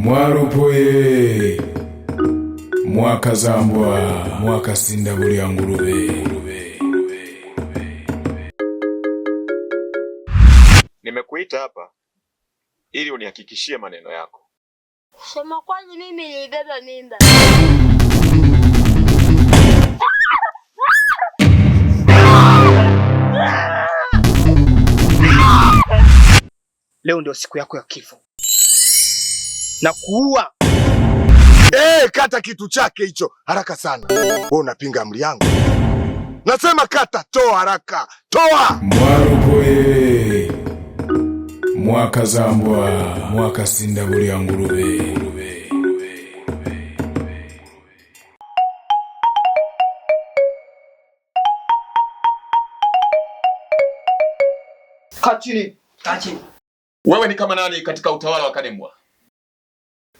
Mwarupuye mwakazambwa mwakasinda bulya ngulube. Nimekuita hapa ili unihakikishie maneno yako. Sema kweli, mimi nilibeba mimba. Leo ndio siku yako ya kifo na kuua. Hey, kata kitu chake hicho haraka sana. Wewe unapinga amri yangu? Nasema kata, toa haraka, toa. Mwarupuye mwakazambwa mwakasinda bulya ngulube. Kaa chini. Kaa chini. Wewe ni kama nani katika utawala wa Kanembwa?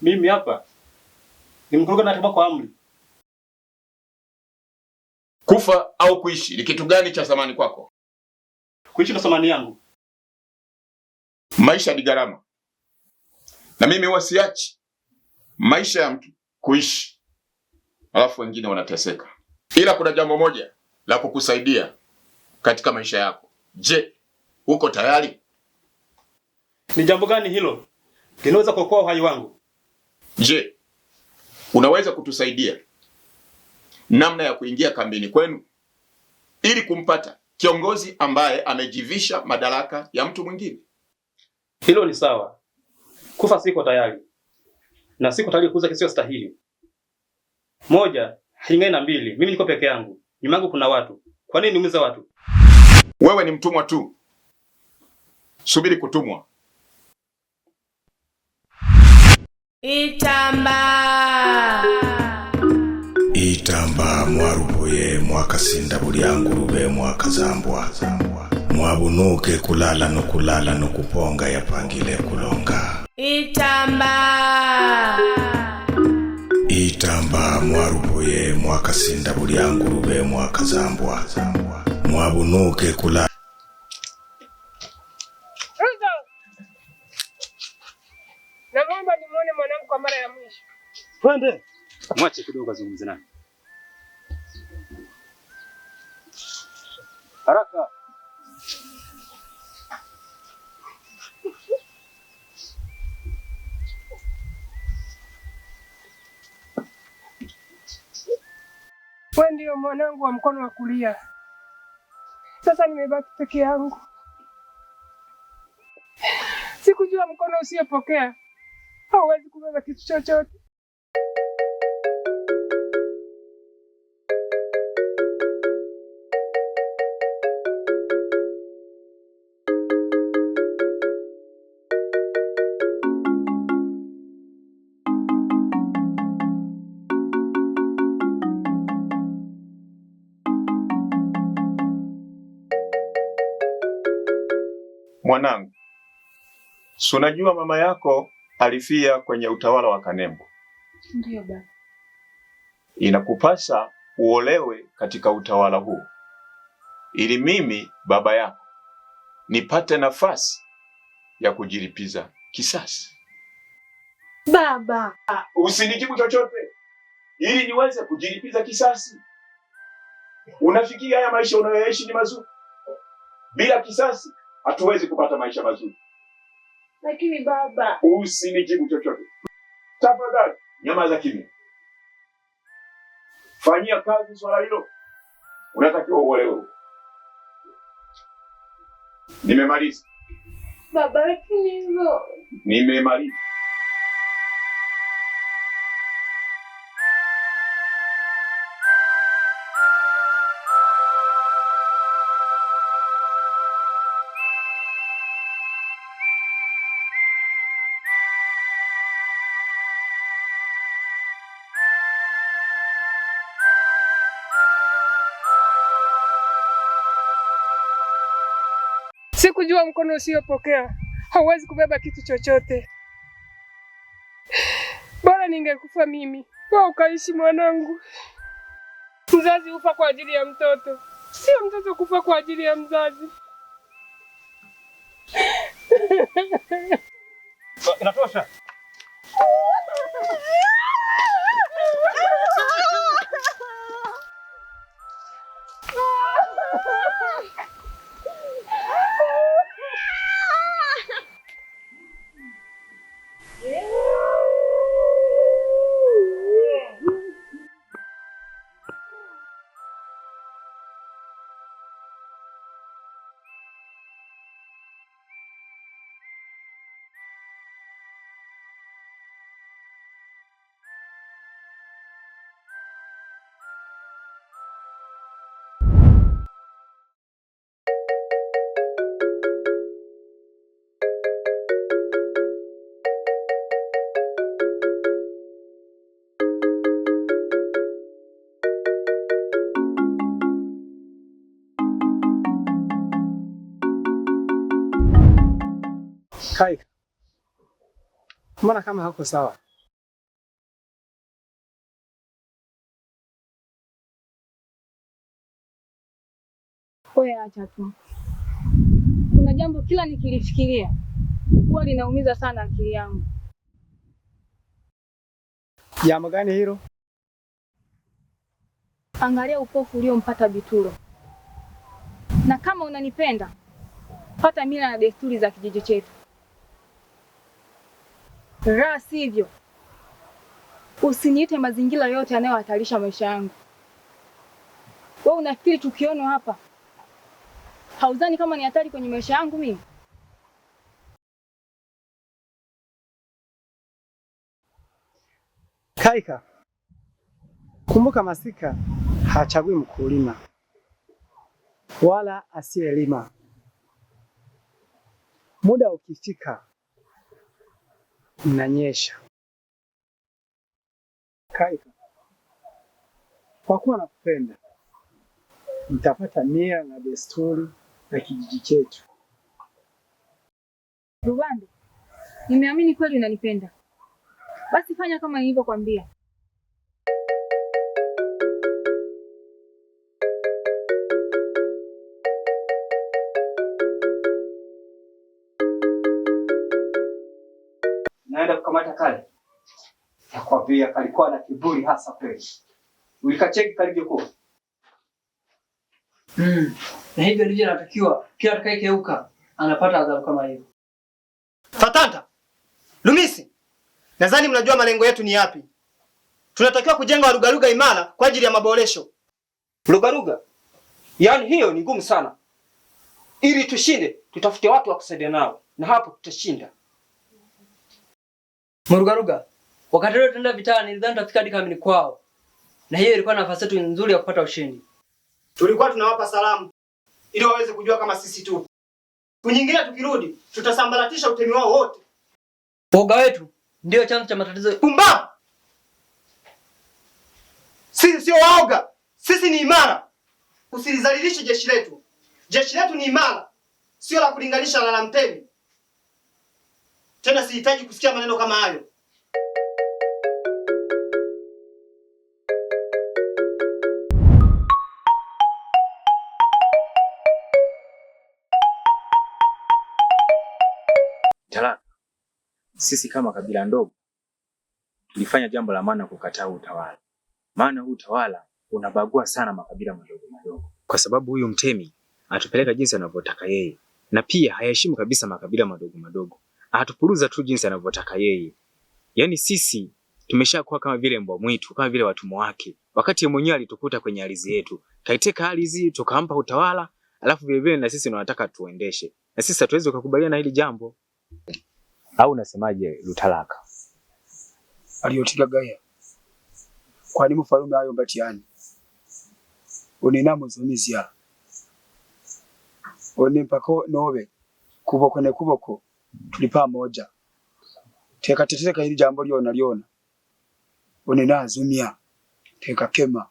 Mimi hapa ni mkurugenzi na kwa amri. Kufa au kuishi ni kitu gani cha thamani kwako? Kuishi ndo thamani yangu. Maisha ni gharama, na mimi huwa siachi maisha ya mtu kuishi alafu wengine wanateseka. Ila kuna jambo moja la kukusaidia katika maisha yako. Je, uko tayari? Ni jambo gani hilo linaweza kuokoa uhai wangu? Je, unaweza kutusaidia namna ya kuingia kambini kwenu ili kumpata kiongozi ambaye amejivisha madaraka ya mtu mwingine? Hilo ni sawa. Kufa siko tayari, na siko tayari kuuza kisio stahili. Moja haingani na mbili. Mimi niko peke yangu, nyuma yangu kuna watu. Kwa nini niumize watu? Wewe ni mtumwa tu, subiri kutumwa. Itamba. Itamba mwarupuye mwakasinda bulya ngulube mwakazambwa mwabunuke kulala nokulala nokuponga yapangile kulonga. Itamba. Itamba mwarupuye mwakasinda bulya ngulube mwakazambwa mwabunuke kulala. Naomba nimuone mwanangu kwa mara ya mwisho. Twende. Mwache kidogo azungumze naye. Haraka. Wewe ndio mwanangu wa mkono wa kulia. Sasa nimebaki peke yangu. Sikujua mkono usiyopokea hauwezi kubeba kitu chochote. Mwanangu, si unajua mama yako alifia kwenye utawala wa Kanembo? Ndiyo baba. Inakupasa uolewe katika utawala huu ili mimi baba yako nipate nafasi ya kujilipiza kisasi. Baba, Usinijibu chochote ili niweze kujilipiza kisasi. Unafikiri haya maisha unayoyaishi ni mazuri? Bila kisasi hatuwezi kupata maisha mazuri. lakini baba, Usinijibu chochote tafadhali, nyamaza kimya, fanyia kazi swala hilo. Unatakiwa uolewe. Nimemaliza, baba, lakini hivyo nimemaliza. Sikujua mkono usiyopokea hauwezi kubeba kitu chochote. Bora ningekufa mimi, wewe ukaishi mwanangu. Mzazi hufa kwa ajili ya mtoto, sio mtoto kufa kwa ajili ya mzazi. Inatosha. Kaika, mbona kama hako sawa? Wewe acha tu. Kuna jambo kila nikilifikiria huwa linaumiza sana akili yangu. Jambo gani hilo? Angalia upofu uliompata Bituro, na kama unanipenda pata mila na desturi za kijiji chetu, la sivyo usiniite mazingira yote yanayohatarisha maisha yangu. Wewe unafikiri tukiono hapa hauzani kama ni hatari kwenye maisha yangu mimi? Kaika, kumbuka masika hachagui mkulima wala asiyelima. Muda ukifika mnanyesha. Kaika, kwa kuwa nakupenda, nitapata mila na desturi za kijiji chetu. Rubando, nimeamini kweli unanipenda. Basi fanya kama nilivyokuambia. Naenda kukamata kale. Nakwambia kalikuwa na kiburi hasa kweli. Ulikacheki kalivyokuwa. Na hivyo ndivyo inatakiwa. Kila atakayekeuka anapata adhabu kama hiyo. Fatanta, Lumisi, nadhani mnajua malengo yetu ni yapi. Tunatakiwa kujenga Warugaruga imara kwa ajili ya maboresho. Rugaruga, yaani hiyo ni ngumu sana. Ili tushinde, tutafute watu wa kusaidia nao, na hapo tutashinda. Murugaruga, wakati ule tunaenda vitani nilidhani tutafika hadi kambini kwao. Na hiyo ilikuwa nafasi yetu nzuri ya kupata ushindi. Tulikuwa tunawapa salamu ili waweze kujua kama sisi tupo. Siku nyingine tukirudi, tutasambaratisha utemi wao wote. Woga wetu ndio chanzo cha matatizo. Pumbavu! Sisi sio waoga, sisi ni imara. Usilizalilishe jeshi letu. Jeshi letu ni imara, sio la kulinganisha na la mtemi. Tena sihitaji kusikia maneno kama hayo. Talaka, sisi kama kabila ndogo tulifanya jambo la maana kukataa huu utawala, maana huu utawala unabagua sana makabila madogo madogo, kwa sababu huyu mtemi anatupeleka jinsi anavyotaka yeye, na pia hayaheshimu kabisa makabila madogo madogo, anatupuruza tu jinsi anavyotaka yeye. Yaani sisi tumeshakuwa kama vile mbwa mwitu, kama vile watumwa wake, wakati yeye mwenyewe alitukuta kwenye ardhi yetu, kaiteka ardhi, tukampa utawala, alafu vile vile na sisi ndo anataka tuendeshe, na sisi hatuwezi kukubaliana na hili jambo. Au unasemaje Lutalaka? Aliyotigagaya kwani mufalume ayo mbatiyani uninamuzumizya one mpaka nobe kuboko ne kuboko tuli pamoja tekatetereka hili jambo lyona lyona one tekakema.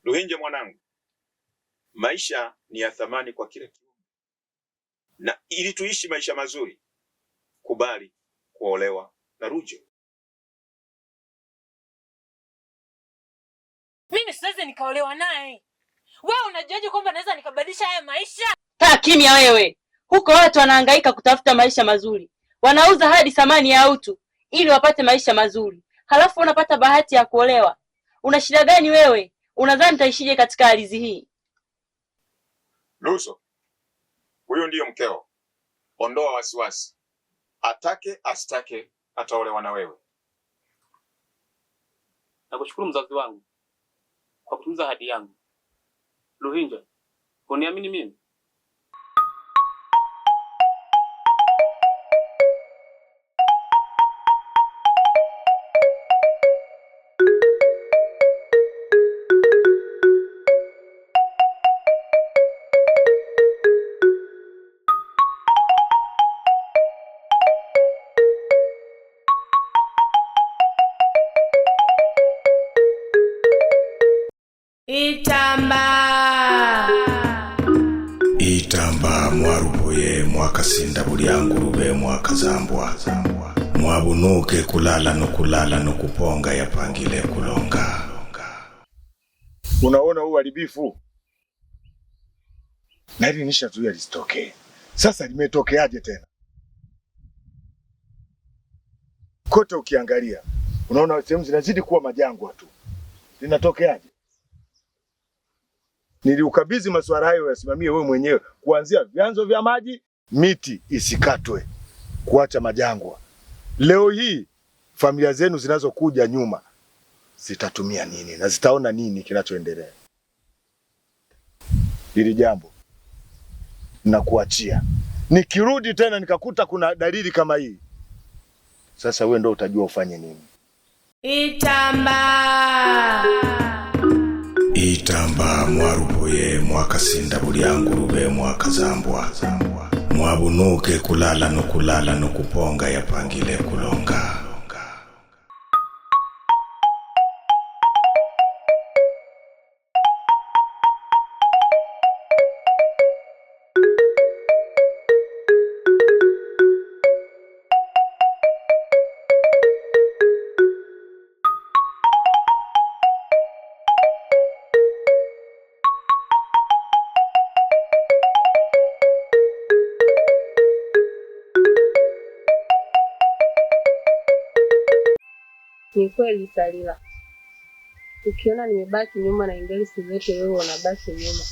Luhinje mwanangu, maisha ni ya thamani kwa kila kiumbe, na ili tuishi maisha mazuri, kubali kuolewa na Rujo. Mimi siwezi nikaolewa naye. Wewe unajuaje kwamba naweza nikabadilisha haya maisha? Kaa kimya wewe. Huko watu wanahangaika kutafuta maisha mazuri, wanauza hadi thamani ya utu ili wapate maisha mazuri, halafu unapata bahati ya kuolewa. Una shida gani wewe? Unadhani nitaishije katika ardhi hii? Luso, huyu ndiyo mkeo. Ondoa wasiwasi, atake asitake, ataolewa na wewe. Nakushukuru mzazi wangu kwa kutimiza ahadi yangu. Luhinja, uniamini mimi? Itamba. Itamba mwarupoye mwakasinda bulya ngurube mwakazambwa mwabunuke kulala nokulala nokuponga yapangile kulonga. Unaona huu uharibifu? Na hili nishazuia lisitokee. Sasa limetokeaje tena? Kote ukiangalia unaona sehemu zinazidi kuwa majangwa tu. Linatokeaje? Niliukabidhi masuala hayo yasimamie wewe mwenyewe, kuanzia vyanzo vya maji, miti isikatwe, kuacha majangwa. Leo hii familia zenu zinazokuja nyuma zitatumia nini na zitaona nini kinachoendelea? Hili jambo nakuachia. Nikirudi tena nikakuta kuna dalili kama hii, sasa wewe ndio utajua ufanye nini. Itamba. Itamba mwarupoye mwakasinda bulya ngurube mwakazambwa mwabunuke kulala nokulala nokuponga yapangile kulonga. Ni kweli Salila, ukiona nimebaki nyuma na ingali siku zote wewe unabaki nyuma,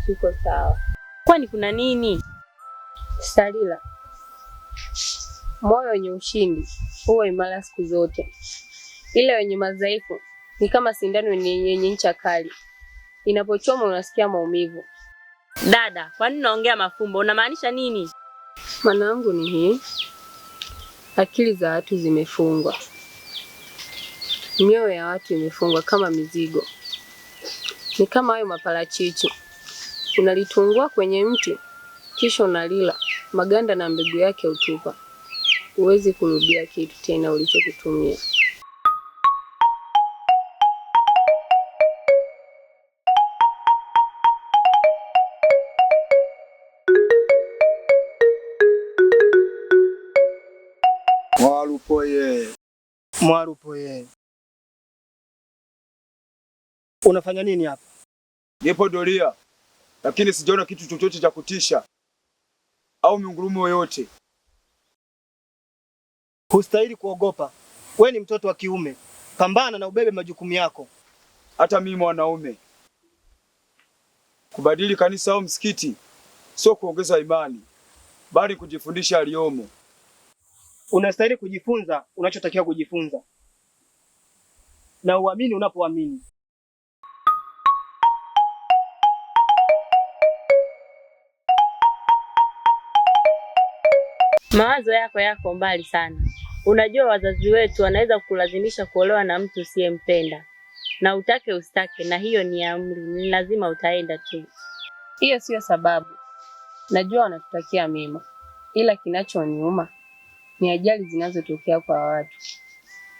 siko sawa. Kwani kuna nini? Salila, moyo wenye ushindi huwa imara siku zote, ila wenye madhaifu ni kama sindano yenye ncha kali, inapochoma unasikia maumivu. Dada, kwa nini unaongea mafumbo? Unamaanisha nini? Maana yangu ni hii: akili za watu zimefungwa, mioyo ya watu imefungwa kama mizigo. Ni kama hayo maparachichi, unalitungua kwenye mti kisha unalila maganda na mbegu yake utupa. Huwezi kurudia kitu tena ulichokitumia. Mwarupoye, mwarupoye, unafanya nini hapa? Nipo doria, lakini sijaona kitu chochote cha kutisha au miungurumo yoyote. Hustahili kuogopa. We ni mtoto wa kiume, pambana na ubebe majukumu yako. Hata mimi mwanaume, kubadili kanisa au msikiti sio kuongeza imani, bali kujifundisha aliyomo. Unastahili kujifunza unachotakiwa kujifunza na uamini unapoamini. Mawazo yako yako mbali sana. Unajua wazazi wetu wanaweza kukulazimisha kuolewa na mtu usiyempenda, na utake usitake, na hiyo ni amri, ni lazima utaenda tu. Hiyo siyo sababu. Najua wanatutakia mema, ila kinachoniuma ni ajali zinazotokea kwa watu.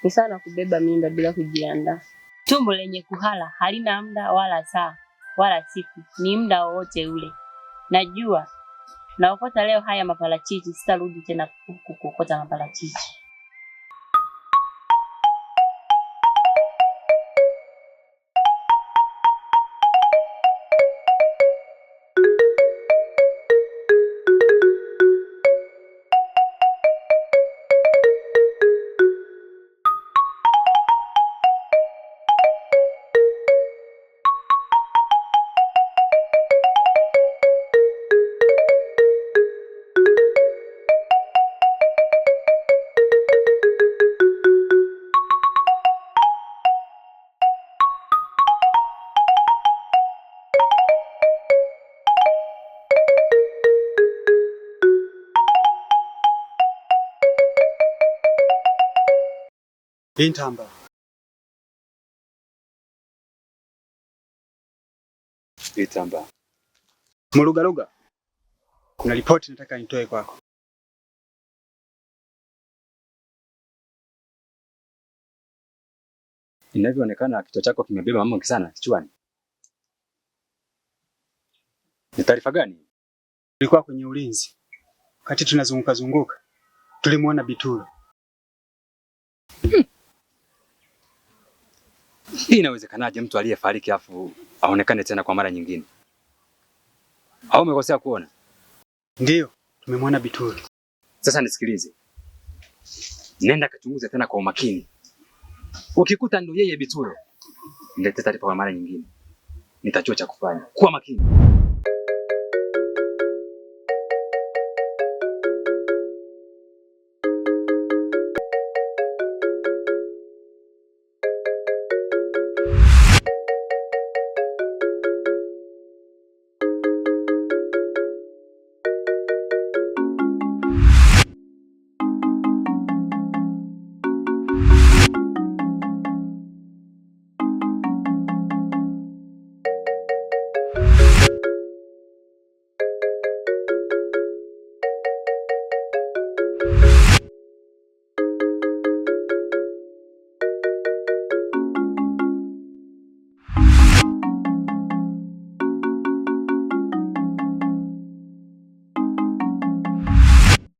Ni sana kubeba mimba bila kujiandaa. Tumbo lenye kuhala halina muda wala saa wala siku, ni muda wowote ule. Najua naokota leo haya maparachichi, sitarudi tena huku kuokota maparachichi. Intamba. Itamba. Mulugaluga, kuna ripoti nataka nitoe kwako. Inavyoonekana kichwa chako kimebeba mambo mengi sana kichwani. Ni taarifa gani? Tulikuwa kwenye ulinzi. Wakati tunazunguka zunguka, tulimuona Bituro. Hii inawezekanaje mtu aliyefariki afu aonekane tena kwa mara nyingine? Au umekosea kuona? Ndiyo, tumemwona Bituro. Sasa nisikilize. Nenda kachunguze tena kwa umakini. Ukikuta ndio yeye Bituro, niletee taarifa kwa mara nyingine. Nitajua cha kufanya. Kuwa makini.